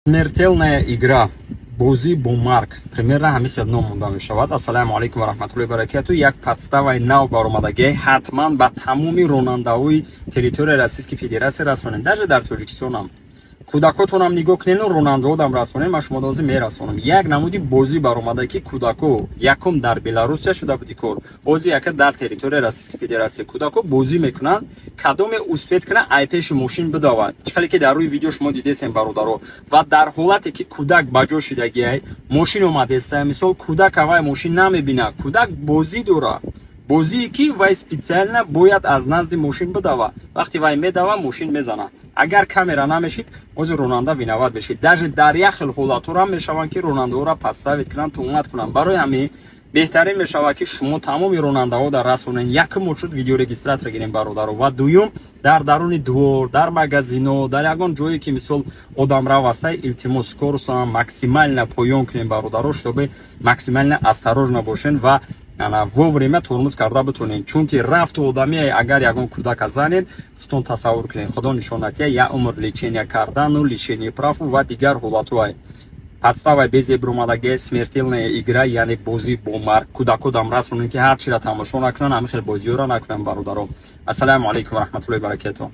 Смертельная игра, бозӣ бо марг, примерно ҳамин хел ном монда мешавад. Ассалому алайкум ва раҳматуллоҳи баракату. Як подставаи нав баромадагиай, ҳатман ба тамоми ронандаҳои территорияи Российской Федерация расонед, даже дар Тоҷикистонам кӯдакотонам нигоҳ кунену ронандаҳодам расонем. Ман шумо дозӣ мерасонам. Як намуди бозӣ баромада, ки кӯдако якум дар Беларусия шуда буди кор, бози яка дар территорияи Российской Федерация кӯдако бозӣ мекунанд. Кадоме успеть кунад, ай пеши мошин бидавад, чӣ хеле ки дар рӯи видео шумо дидесем, бародаро. Ва дар ҳолате ки кӯдак ба ҷо шидагиай, мошин омадеста, мисол, кӯдак авай мошин намебинад, кӯдак бозӣ дорад, бозие ки вай специально бояд аз назди мошин бидава. Вақте вай медава, мошин мезана. Агар камера намешид, ҳозир ронанда виноват мешид. Даже дар як хел ҳолатҳоро мешаванд, ки ронандаҳоро подставить кунанд, туҳмат кунанд. Барои ҳамин беҳтарин мешавад, ки шумо тамоми ронандаҳо дар расонен. Якум шуд, видеорегистратор гирем, бародаро, ва дуюм, дар даруни двор, дар магазино, дар ягон ҷое ки, мисол, одамрав ҳастай, илтимос, скоростона максимально поён кунем, бародаро, чтобы максимально осторожно бошен ва ана вовремя тормоз карда битонед, чунки рафту одамие, агар ягон кӯдака занед, худтон тасаввур кунед, Худо нишон натия, як умр лечения кардану лишение праву ва дигар ҳолатҳое. Подставаи безебромадагия, смертельная игра, яъне бозӣ бо марг. Кӯдакодам расонед, ки ҳар чиро тамошо накунанд, ҳамин хел бозиҳоро накунанд, бародаро. Ассалому алайкум ва раҳматуллоҳи баракату.